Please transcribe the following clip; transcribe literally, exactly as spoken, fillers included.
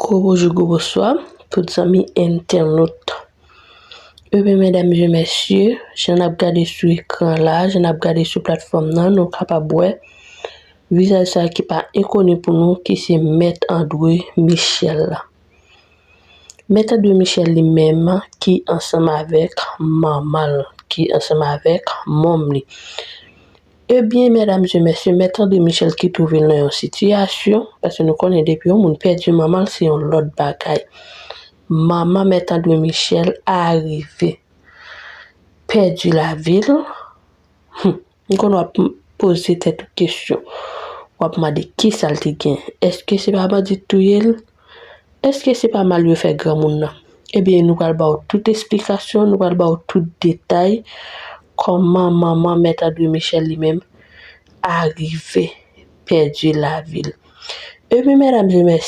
Gwo bonjou, gwo bonswa, tout zanmi entènot. Ebyen, medam e mesye, jan n ap gade sou ekran la, jan n ap gade sou platfòm nan, nou kapab wè vizaj sa ki pa enkoni pou nou, ki se Mèt André Michel la. Mèt André Michel li menm ki ansanm avèk manman l, ki ansanm avèk manm li. Ebyen, medam e mesye, Mèt André Michel ki twouve l nan yon sitiyasyon, paske nou konnen depi yon moun pèdi manman l, se yon lòt bagay. Manman Mèt André Michel arive pèdi lavi l. Hmm. M konn w ap poze tèt ou kesyon. W ap mande kisa l te gen. Èske se pa bandi t touye l? Èske se pa mal yo fè granmoun nan? Ebyen, nou pral ba w tout esplikasyon, nou pral ba w tout detay kòman manman Mèt André Michel li menm arive pèdi lavi l. Ebyen, medam e mesye,